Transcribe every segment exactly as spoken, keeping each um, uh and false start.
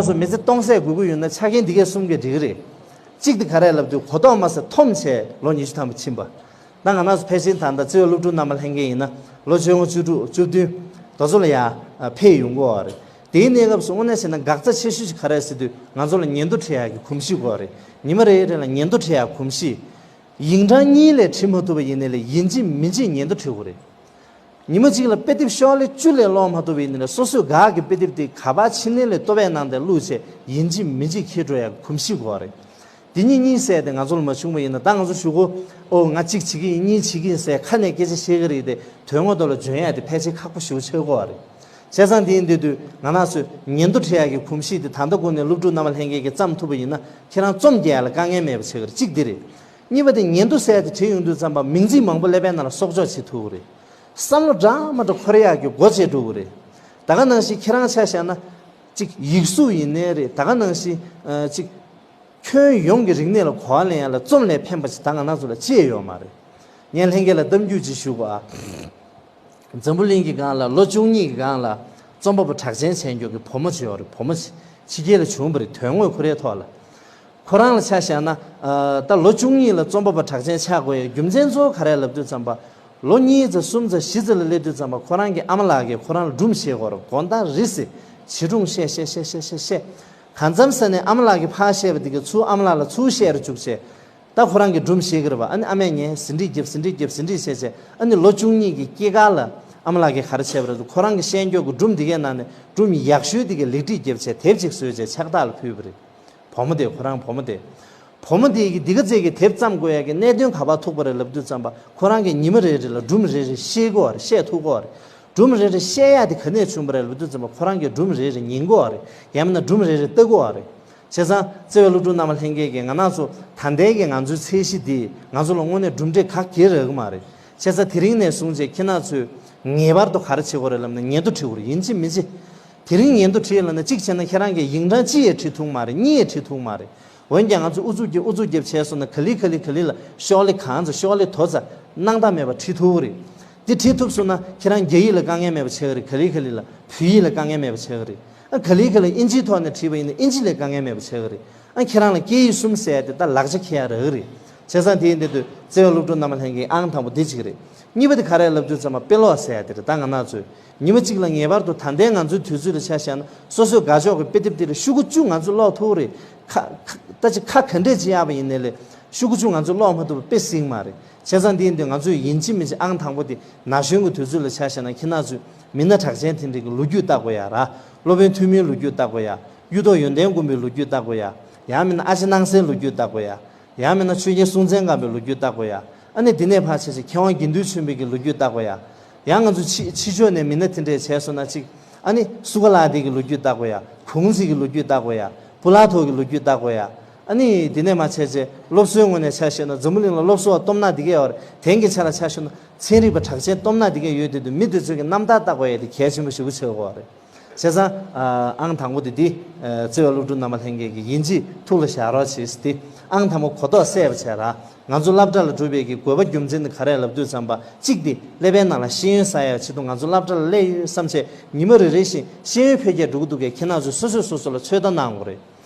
སོ་མི་ཚེ་སྟོང་ཟད་དགོས་ཀྱི་ཡོད་ན་ཆ་རྐྱེན་འདི་གས་གསུམ་གས་འགྲིག་གི་རེད། གཅིག་དེ་ག་རེ་ལབ་དུས་གོ་རྟོགས་མ་ཟད་འཐོམ་བྱས་ལོ་ཉི་ཤུ་ཐམ་པ་ཕྱིན་པ། ད་ང་རང་ཚོ་ཕལ་ཆེར་ད་ལྟ་བརྩེ་བའི་སློབ་ཕྲུག་རྣམ་པ་ལྷན་རྒྱས་ཡིན་ན་ལོ་བཅོ་ལྔ་བཅུ་དྲུག་བཅུ་བདུན་དེ་ཚོ་ལ་ཡ་ཕེབས་ཡོང་གི་ཡོད་རེད། དེའི་གནས་སྐབས་སུ་དངོས་གནས་བྱས་ན་འགག་རྩ་ཆེ་ཤོས་ཤིག་ག་རེ་ཟེར་དུས་ང་ཚོ་ལ་ཉིན་ཐོ་བྲིས་ཡག་གི་གོམས་གཤིས་དགོས་རེད། ཉི་མ་རེ་རེ་ལ་ཉིན་ཐོ་བྲིས་ཡག་གོམས་གཤིས། ཡིག་ཕྲེང་གཉིས་ལས་བྲིས་མ་ཐུབ་པ་ཡིན་ནའི་ལས་ཡིན་གཅིག་མིན་གཅིག་ཉིན་ཐོ་བྲིས་དགོས་རེད། ཉི་མ་གཅིག་ལ་དཔེ་དེབ་ཤོག་ལྷེ་བཅུ་ལས་ཀློག་མ་ཐུབ་པ་ཡིན་ནའི་ལས་སོ་སོས་ག་གི་དཔེ་དེབ་དེ་ག་པར་ཕྱིན་ནའི་ལས་ལྟོ་བས་གནང་སྟེ་བླུགས་བྱས་ཡིན་གཅིག་མིན་གཅིག་འཁྱེར་འགྲོ་ཡག་གོམས་གཤིས་དགོས་རེད། དེ་གཉིས་གཉིས་བསྲེས་ཏེ་ང་ཚོ་ལ་མ་བྱུང་བ་ཡིན་ན་ད་ང་ཚོ་གཞུག་གུ་ཨོ་ང་གཅིག་བྱེད་ཀྱི་ཡིན་གཉིས་བྱེད་ཀྱི་ཡིན་ཟེར་ཁ་ནས་སྐད་ཆ་བཤད་ཀྱི་རེད་དེ་དོན་དངོས་ཐོག་ལ་འཇོན་ཡག་དེ་ཕལ་ཆེར་ཁག་པོ་ཞེ་པོ་ཆགས་ཀྱི་ཡོད་རེད། བྱས་ཙང་དེ་ཡིན་དུས་དུས་ང་རང་ཚོས་ཉིན་ཐོ་བྲིས་ཡག་གི་གོམས་གཤིས་དེ་ད་ལྟ་འགོ་ནས་སློབ་ཕྲུག་རྣམ་པ་ལྷན་རྒྱས་ཀྱིས་བརྩམས་ཐུབ་པ་ཡིན་ན་ཁྱེད་རང་རྩོམ་རྒྱག་ཡག་ལ་དཀའ་ངལ་མེད་པ་བྱེད་ཀྱི་རེད། གཅིག་དེ་རེད། གཉིས་པ་དེ་ཉིན་ཐོ་ཟེར་ཡག་དེ་བྲིས་ཡོང་དུས་ཙམ་པ་མིང་ཚིག་མང་པོ་ཀླད་པའི་ནང་ལ་གསོག་འཇོག་བྱེད་ཐུབ་ཀྱི་རེད། བསམ་བློ་འདྲ་མ་འདྲ་འཁོར་ཡག་གི་སྒོ་འབྱེད་འགྲོ་གི་རེད། ད་ག་ནང་བཞིན་ཁྱེད་རང་ཆ་བཞག་ན། གཅིག་ཡིག་གཟུགས་ཡིན་ནའི་རེད་ད་ག་ནང་བཞིན་ཨ། གཅིག་ཁྱོན་ཡོངས་ཀྱི་རིག་གནས་ལ་གོ་བ་ལེན་ཡག་ལ་རྩོམ་ལས་ཕན་པ་ཞིག་ད་ང་རང་ཚོ་ལ་ཅི་ཡང་ཡོད་མ་རེད། ངས་ལྷན་རྒྱས་ལ་གཏམ་རྒྱུད་ཅིག་ཞུ་གོ་ཨ། འཛམ་བུ་གླིང་གི་སྒང་ལ་ལོ་བཅུ་གཉིས་ཀྱི་སྒང་ལ་རྩོམ་པ་པོ་གྲགས་ཅན་བྱས་མྱོང་གི་བུ་མོ་ཅིག་ཡོད་རེད། བུ་མོ་ཅིག་ཕྱི་རྒྱལ་ལ་བྱུང་བ་རེད། དོན་དངོས་ཁོ་རའི་ཐོག་ལ། ཁོ་རང་ལ་ཆ་བཞག་ན། ཨ། ད་ལོ་བཅུ་གཉིས་ལ་རྩོམ་པ་པོ་གྲགས་ཅན་ཆགས་དགོས་ཡག་རྒྱུ་མཚན་གཙོ་བོ་ག་རེ་ལབ་དུས་ཙམ་པ། ལོ་གཉིས་ཙམ་གསུམ་ཙམ་བཞི་ཙམ་ལ་སླེབས་དུས་ཙམ་པ་ཁོ་རང་གི་ཨ་མ་ལགས་ཀྱིས་ཁོ་རང་ལ་སྒྲུང་བཤད་དགོས་རེད། དགོང་དག་རེ་ཟེར་བྱིས་སྒྲུང་བཤད་བཤད་བཤད་བཤད་བཤད། གང་འཚམ་ས་ནས་ཨ་མ་ལགས་ཀྱིས་ཕར་བཤད་པ་དེ་གས་ཚུར་ཨ་མ་ལགས་ལ་ཚུར་བཤད་རུ་བཅུག་བྱས། ད་ཁོ་རང་གིས་སྒྲུང་བཤད་ཀྱི་རེད་པ། ཨ་ནི་ཨ་མས་ངས་ཟིན་བྲིས་རྒྱབ་ཟིན་བྲིས་རྒྱབ་ཟིན་བྲིས་བྱས་བྱས་ཨ་ནི་ལོ་བཅུ་གཉིས་ཀྱི་སྐྱེས་སྐར་ལ་ཨ་མ་ལགས་ཀྱིས་ག་རེ་བྱས་པ་རེད། ཁོ་རང་གིས་བཤད་མགྱོགས་ཀྱི་སྒྲུང་དེ་གའི་ནང་ནས་སྒྲུང་ཡག་ཤོས་དེ་གའི་ལེགས་སྒྲིག་རྒྱབ་བྱས་དེབ་ཅིག་བཟོས་བྱས་ཕྱག་རྟགས་ལ་ཕུལ་བ་རེད། བུ་མོ་དེ་ཁོ་རང་བུ་མོ་དེ། བུ་མོ་དེ་གིས་འདི་ག་ཚད་ཀྱི་དེབ་བརྩམས་དགོས་ཡག་གི་གནད་དོན་ག་པར་ཐུག་པ་རེད་ལབ་དུས་ཙམ་པ་ཁོ་རང་གིས་ཉི་མ་རེ་རེ་ལ་སྒྲུང་རེ་རེ་བཤད་དགོས་པ་རེད། བཤད་ཐུབ་དགོས་པ་རེད། སྒྲུང་རེ་རེ་བཤད་ཡག་དེ་ག་ནས་བྱུང་བ་རེད་ལབ་དུས་ཙམ་པ་ཁོ་རང་གིས་སྒྲུང་རེ་རེ་ཉན་དགོས་པ་རེད། ཡང་མིན་ན་སྒྲུང་རེ་རེ་ལྟ་དགོས་པ་རེད། བྱས་ཙང་བརྩེ་བའི་སློབ་ཕྲུག་རྣམ་པ་ལྷན་རྒྱས་ཀྱིས་ང་རང་ཚོ་ད་ལྟའི་གི་ང་ཚོའི་ཚད་གཞི་འདིས་ང་ཚོ་ལ་དངོས་གནས་གྲུབ་འབྲས་ག་གེ་རག་གི་མ་རེད། བྱས་ཙང་དེ་རིང་ནས་བཟུང་བྱས་ཁྱེད་རང་ཚོས་ངེས་པར་དུ་ག་རེ་བྱེད་དགོས་རེད་ལབ་ན་ཉིན་ཐོ་བྲིས་དགོས་རེད། ཡིན་གཅིག་མིན་གཅིག་དེ་རིང་ཉིན་ཐོ་བྲིས་ལབ་ན་གཅིག་བྱས་ན་ཁྱེད་རང་གིས་ཡིག་ཕྲེང་གཅིག་ཡས་བྲིས་ཐུབ་མ་རེད། གཉིས་ཡས་བྲིས་ཐུབ་མ་རེད། འོན་ཀྱང་ང་ཚོས་ཨུ་ཚུགས་རྒྱབ་ཨུ་ཚུགས་རྒྱབ་བྱས་སོང་ན་ག་ལེ་ག་ལེ་ག་ལེ་ལ་ཤོག་ལྷེ་གང་ཚ་ཤོག་ལྷེ་དོ་ཚ་སྣང་དག་མེད་པ་བྲིས་ཐུབ་ཀྱི་རེད། དེ་བྲིས་ཐུབ་སོང་ན་ཁྱེད་རང་རྒྱ་ཡིག་ལ་དཀའ་ངལ་མེད་པ་ཆགས་ཀྱི་རེད། ག་ལེ་ག་ལེ་ལ་བོད་ཡིག་ལ་དཀའ་ངལ་མེད་པ་ཆགས་ཀྱི་རེད། ཨ་ག་ལེ་ག་ལེ་ཨིན་ཇིའི་ཐོག་ནས་བྲིས་པ་ཡིན་ན་ཨིན་ཇི་ལས་དཀའ་ངལ་མེད་པ་ཆགས་ཀྱི་རེད། ཨ་ཁྱེད་རང་ལ་སྐད་ཡིག་གསུམ་ཟེར་ཡ་དེ་ད་ལག་ཆ་འཁྱེར་ཡ་རག་གི་རེད། བྱས་ཙང་དེ་ཡིན་དུས་བརྩེ་བའི་སློབ་ཕྲུག་རྣམ་པ་ལྷན་རྒྱས་ཨང་དང་པོ་འདི་གཅིག་རེད། གཉིས་པ་དེ་ག་རེ་ལབ་དུས་ཙམ་པ་དཔེ་ཀློག་ཟེར་ཡ་དེ་རེད། ད་ང་རང་ཚོས་ཉི་མ་གཅིག་ལ་ངེས་པར་དུ་ད་ལྟའི་ང་ཚོའི་དུས་ཚོད་ལ་ཆ་བཞག་ན་སོ་སོའི་དགའ་ཕྱོགས་ཀྱི་དཔེ་དེབ་དེ་ལ་ཤོག་གུ་བཅུ་ང་ཚོས་ཀློག་ཐུབ་ཀྱི་རེད། ཁ་ཁ་ད་ཅི་ཁ་ག་འདྲས་ཅིག་གཡར་བ་ཡིན་ནའི་ལས་ཤོག་གུ་བཅུ་ང་ཚོས་ཀློག་མ་ཐུབ་པ་དཔེ་སྲིད་མ་རེད། བྱས་ཙང་དེ་ཡིན་དུས་ང་ཚོས་ཡིན་གཅིག་མིན་གཅིག་ཨང་དང་པོ་དེ་ན་གཞོན་གྱི་དུས་ཚོད་ལ་ཆ་བཞག་ན་ཁྱེད་རང་ཚོས་མི་སྣ་གྲགས་ཅན་དེ་འདྲ་གི་ལོ་རྒྱུས་ལྟ་དགོས་ཡ་ར། སློབ་དཔོན་ཐུན་མིན་ལོ་རྒྱུས་ལྟ་དགོས་ཡ། གཡུ་ཐོག་ཡོན་ཏན་མགོན་པོའི་ལོ་རྒྱུས་ལྟ་དགོས་ཡ། ཡང་མིན་ན་ཨ་ཅེ་སྣང་གསལ་ལོ་རྒྱུས་ལྟ་དགོས་ཡ། ཡང་མིན་ན་ཆོས་རྒྱལ་སྲོང་བཙན་སྒམ་པོའི་ལོ་རྒྱུས་ལྟ་དགོས་ཡ། ཨ་ནི་འདི་ནས་ཕར་ཕྱིན་ཚེ་མཁས་དབང་དགེ་འདུན་ཆོས་འཕེལ་གྱི་ལོ་རྒྱུས་ལྟ་དགོས་ཡ། ཡང་ང་ཚོ་ཕྱི་ཕྱི་ཕྱོགས་ནས་མི་སྣ་དེ་འདྲས་བྱས་སོང་ན་ཅིག་ཨ་ནི་སུ་ཀ་ལ་དེ་གི་ལོ་རྒྱུས་ལྟ་དགོས་ཡ། ཁུང་ཙི་གི་ལོ་རྒྱུས་ལྟ་དགོས་ཡ། པུ་ལ་ཐོ་གི་ལོ་རྒྱུས་ལྟ་དགོས་ཡ། ཨ་ནི་འདི་ནས་མར་བྱས་ཚེ་སློབ་གསོའི་ངོས་ནས་ཆ་བཞག་ན་འཛམ་བུ་གླིང་ལ་སློབ་གསོ་བ་སྟོབས་ན་དེ་གས་ཡོད་རེད། དེང་གི་ཆ་ལ་ཆ་བཞག་ན་ཚན་རིག་པ་གྲགས་ཅན་སྟོབས་ན་དེ་གས་ཡོད་དེ་དུས་མི་དེ་ཚོ་གི་རྣམ་ཐར་ལྟ་དགོས་ཡ་དེ་གལ་ཆེན་པོ་ཞེ་པོ་ཆགས་ཀྱི་ཡོད་རེད། བྱས་ཙང་ཨང་དང་པོ་དེ་འདི་བརྩེ་བའི་སློབ་ཕྲུག་རྣམ་པ་ལྷན་རྒྱས་ཀྱིས་ཡིན་གཅིག་ཐུགས་ལ་བཞག་རོགས་བྱེད་ཟེར་ཏེ། ཨང་དང་པོ་གོ་རྟོགས་སད་པ་བྱས་ར། ང་ཚོ་སློབ་གྲྭ་ལ་འགྲོ་བའི་གི་དགོས་པ་རྒྱུ་མཚན་དེ་ག་རེ་ལབ་དུས་ཙམ་པ་གཅིག་དེ་ཀླད་པའི་ནང་ལ་ཤེས་ཡོན་བསགས་ཡག་ཆེད་དུ་ང་ཚོ་སློབ་གྲྭ་ལ་སླེབས་ཡོད་བསམ་བྱས་ཉི་མ་རེ་རེ་བཞིན་ཤེས་ཡོན་འཕེལ་རྒྱས་འགྲོ་གི་འདུག་གས། ཁྱེད་རང་ཚོས་སོ་སོས་སོ་སོ་ལ་ཚོད་ལྟ་གནང་དགོས་རེད།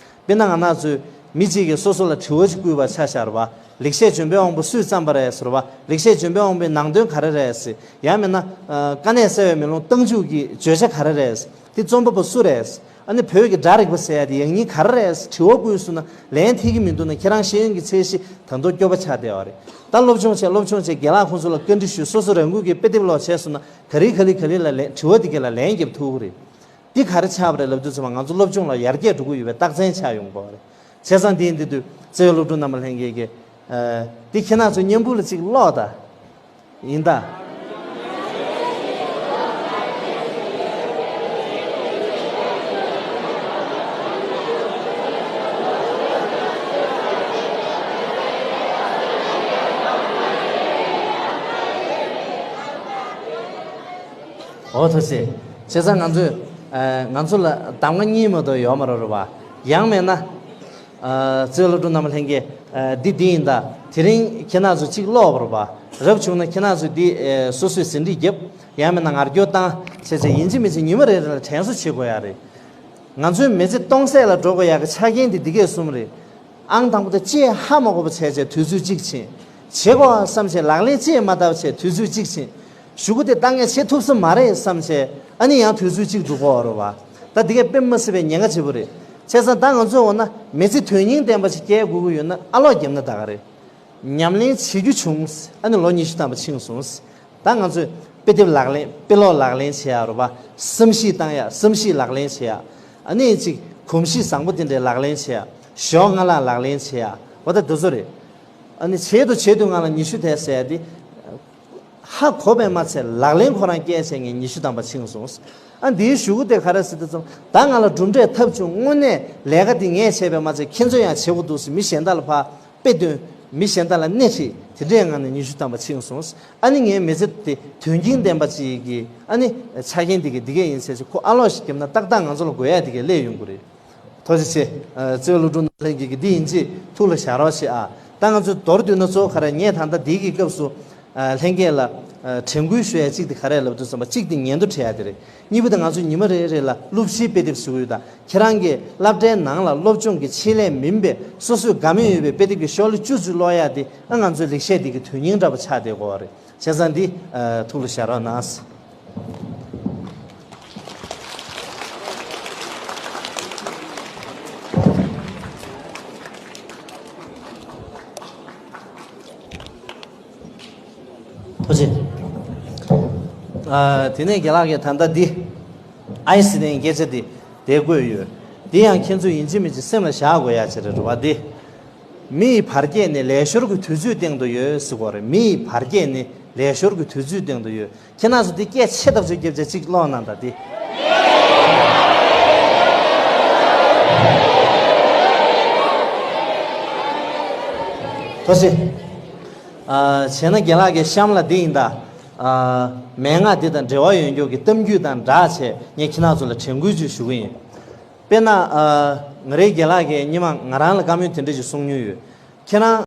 དཔེར་ན་ང་རང་ཚོས་མི་གཅིག་གིས་སོ་སོ་ལ་དྲི་བ་ཅིག་བསྐུར་བ་ཆ་བཞག་པ། ལེགས་བཤད་ལྗོན་པའི་དབང་པོ་སུས་བརྩམས་པ་རེད་ཟེར་བ། ལེགས་བཤད་ལྗོན་པའི་དབང་པོའི་ནང་དོན་ག་རེ་རེད་ཟེར། ཡང་མིན་ན། དཀའ་གནད་གསལ་བའི་མེ་ལོང་རྟགས་འཇུག་གི་བརྗོད་བྱ་ག་རེ་རེད་ཟེར། དེ་རྩོམ་པ་པོ་སུ་རེད་ཟེར། ཨ་ནི་བོད་ཀྱི་སྒྲ་རིག་པ་ཟེར་ཡ་དེ་ཡང་སྙིང་ག་རེ་རེད་ཟེར་དྲི་བ་བསྐུར་སོང་ན་ལན་ཐེབས་ཀྱི་མི་འདུག་ན་ཁྱེད་རང་ཤེས་ཡོན་གྱི་ཚད་གཞི་ད་དུང་སྐྱོ་པོ་ཆགས་བསྡད་པ་རེད། ད་སློབ་སྦྱོང་བྱས་སློབ་སྦྱོང་བྱས་རྒན་ལགས་ཁོང་ཚོ་ལ་བཀའ་འདྲི་ཞུས། སོ་སོ་རང་འགུལ་གྱིས་དཔེ་དེབ་ཀློག་བྱས་སོང་ན་ག་རེ་ག་ལེ་ག་ལེ་ལ་ལན་དྲི་བ་དེ་གས་ལ་ལན་རྒྱབ་ཐུབ་ཀྱི་རེད། འདི་ག་རེ་ཆགས་པ་རེད་ལབ་དུས་ཙམ་པ་ང་ཚོ་སློབ་སྦྱོང་ལ་ཡར་རྒྱས་འགྲོ་གི་ཡོད་པའི་རྟགས་མཚན་ཆགས་ཡོང་གི་རེད། བྱས་ཙང་འདི་ཡིན་དུས་བརྩེ་བའི་སློབ་ཕྲུག་རྣམ་པ་ལྷན་རྒྱས་ཀྱིས། འདི་ཁྱེད་རང་ཚོ་མཉམ་པོ་ལ་ཅིག་ཀློག་དང་། ཡིན་ད། འོ་ཐུགས་རྗེ་ཆེ། བྱས་ཙང་ང་ཚོས་ཨ་ང་ཚོ་ལ་གདམ་ག་གཉིས་མ་གཏོགས་ཡོད་མ་རེད་པ། ཡང་མེད་ན་ཨ་བརྩེ་བའི་སློབ་ཕྲུག་རྣམ་པ་ལྷན་རྒྱས། ཨ་འདི་འདི་ཡིན་ད། དེ་རིང་ཁྱེད་རང་ཚོ་གཅིག་ཀློག་པ་རེད་པ། རབ་བྱུང་ན་ཁྱེད་རང་ཚོས་འདི་ཨ་སོ་སོས་ཟིན་བྲིས་བརྒྱབ། ཡང་མེད་ན་ངར་སྐྱོར་བཏང་བྱས་བྱས་ཡིན་གཅིག་མིན་གཅིག་ཉི་མ་རེ་རེ་ལ་དྲན་གསོ་བྱེད་དགོས་ཡ་རེད། ང་ཚོའི་མི་ཚེ་སྟོང་ཟད་ལ་འགྲོ་དགོས་ཡག་གི་ཆ་རྐྱེན་དེ་འདི་གས་གསུམ་རེད། ཨང་དང་པོ་དེ་ཅི་ཧ་མ་གོ་བ་བྱས་བྱས་དུས་ཚོད་གཅིག་ཕྱིན། བྱེད་དགོས་བསམ་བྱས་ལག་ལེན་ཅི་མ་བསྟར་བྱས་དུས་ཚོད་གཅིག་ཕྱིན། གཞུག་གུ་དེ་ལྟ་ངས་བྱེད་ཐུབ་ས་མ་རེད་བསམ་བྱས་ཨ་ནི་ཡང་དུས་ཚོད་གཅིག་འགྲོ་དགོས་རེད་བ། ད་འདི་གས་དཔེ་མ་སྲིད་པའི་ཉེན་ཁ་ཆེ་པོ་རེད། བྱས་ཙང་ད་ང་ཚོས་འོ་ན་མི་ཚེ་དོན་སྙིང་ལྡན་པ་ཞིག་སྐྱེལ་དགོས་ཀྱི་ཡོད་ན་ཨ་ལོག་བརྒྱབ་ན་ད་ག་རེད། ཉམས་ལེན་བྱེད་རྒྱུ་བྱུང་། ཨ་ནི་ལོ་ཉི་ཤུ་ཐམ་པ་ཕྱིན་སོང་། ད་ང་ཚོས་དཔེ་དེབ་ལག་ལེན་དཔེ་ཀློག་ལག་ལེན་བྱེད་ཡག་རེད་བ། བསམ་གཞིག་བཏང་ཡག་བསམ་གཞིག་ལག་ལེན་བྱེད་ཡག་ཨ་ནི་གཅིག་གོམས་གཤིས་བཟང་པོ་དེ་འདྲའི་ལག་ལེན་བྱེད་ཡག་ཞོགས་སྔ་ལངས་ལག་ལེན་བྱེད་ཡག་འོ་ད་དེ་ཚོ་རེད། ཨ་ནི་བྱེད་དུ་བྱེད་དུ་ང་ལ་ཉི་ཤུ་དེ་ཟེར་ཡག་དེ། ཧ་གོ་བས་མ་ཚད་ལག་ལེན་ཁོ་རང་སྐྱེལ་བྱས་ངས་ཉི་ཤུ་ཐམ་པ་ཕྱིན་སོང་། ཨ་འདིའི་གཞུག་གུ་དེ་ག་རེ་ཟེར་དུས་ཙམ་ད་ང་ལ་གྲུབ་འབྲས་ཐོབ་བྱུང་། དངོས་གནས་ལས་ཀ་འདི་ངས་བྱས་པས་མ་ཚད་ཁྱེད་ཚོས་ཡང་བྱེད་དགོས་འདུག་ཟེར་མི་གཞན་དག་ལ་ཕར་དཔེ་སྟོན། མི་གཞན་དག་ལ་སྣེ་ཁྲིད། དེ་འདྲའི་ངང་ནས་ཉི་ཤུ་ཐམ་པ་ཕྱིན་སོང་། ཨ་ནི་ངའི་མི་ཚེ་དེ་དོན་སྙིང་ལྡན་པ་ཅིག་གི་ཨ་ནི་ཆ་རྐྱེན་འདི་གི་འདི་གས་ཡིན་ཟེར་ཅིག་ཁོ་ཨ་ལོག་ཞིག་བརྒྱབ་ན་ཏག་ཏག་ང་ཚོ་ལ་དགོས་ཡ་འདི་གས་སླེབས་ཡོང་གི་རེད། ཐུགས་རྗེ་ཆེ། ཨ་རྩེ་བ་སློབ་ཕྲུག་ནང་ལྷན་རྒྱས་ཀྱིས་འདི་ཡིན་གཅིག་ཐུགས་ལ་བཞག་རོགས་བྱེད་ཨ། ད་ང་ཚོས་མདོར་བསྡུས་ན་གཙོ་བོ་ག་རེ་ངས་ད་ལྟ་འདི་གི་སྐབས་སུ་ཨ་ལྷན་རྒྱས་ལ་ཨ་དྲན་སྐུལ་ཞུ་ཡ་གཅིག་དེ་ག་རེ་ལབ་དུས་ཙམ་པ་གཅིག་དེ་ཉན་དུ་ཁྲིད་ཡ་དེ་རེད། གཉིས་པ་དེ་ང་ཚོས་ཉི་མ་རེ་རེ་ལ་སློབ་ཕྱིའི་དཔེ་དེབ་ཞུ་གི་ཡོད། ད་ཁྱེད་རང་གིས་སློབ་གྲྭའི་ནང་ལ་སློབ་སྦྱོང་གི་ཆེད་ལས་མིན་པའི་སོ་སོས་དགའ་མོས་ཡོད་པའི་དཔེ་དེབ་ཀྱི་ཤོག་ལྷེ་བཅུ་ཙམ་ཀློག་ཡ་དེ་ཨ་ང་ཚོའི་ལེགས་བཤད་འདི་གི་དོན་སྙིང་འདྲ་པོ་ཆགས་བསྡད་ཀྱི་ཡོད་རེད། བྱས་ཙང་འདི་ཨ་ཐུགས་ལ་བཞག་རོགས་གནང་། ཐུགས་རྗེ་ཆེ། ཨ་དེ་ནས་རྒན་ལགས་ཀྱིས་ད་ལྟ་འདི་ཨའི་སི་ནས་སྐད་ཆ་འདི་དེ་བཀོད་ཡོད། འདི་ཡང་ཁྱེད་ཚོས་ཡིན་གཅིག་མིན་གཅིག་སེམས་ལ་བཞག་དགོས་ཡ་ཅིག་རེད་བ། འདི་མི་ཡི་བར་ཆད་ནི་ལས་ཤོར་གྱི་དུས་ཚོད་སྟེང་དུ་ཡོད་ཟེར་གོ་རེད། མི་ཡི་བར་ཆད་ནི་ལས་ཤོར་གྱི་དུས་ཚོད་སྟེང་དུ་ཡོད། ཁྱེད་རང་ཚོ་འདི་སྐད་ཆེ་ཐག་ཆོད་རྒྱབ་བྱས་གཅིག་ཀློག་གནང་དང་འདི། ཐུགས་རྗེ་ཆེ། ཨ་བྱས་ན་རྒན་ལགས་ཀྱི་གཤམ་ལ་འདི་ཡིན་ད། ཨ་མན་ངག་འདི་དང་འབྲེལ་བ་ཡོད་མཁན་གྱི་གཏམ་རྒྱུད་དང་སྦྲགས་བྱས་ངས་ཁྱེད་རང་ཚོ་ལ་དྲན་སྐུལ་ཅིག་ཞུ་གི་ཡིན། དཔེར་ན་ཨ་ང་རའི་རྒན་ལགས་ཀྱིས་སྔོན་མ་ང་རང་ལ་བཀའ་མོལ་དེ་འདྲ་ཞིག་གསུང་མྱོང་ཡོད། ཁྱེད་རང་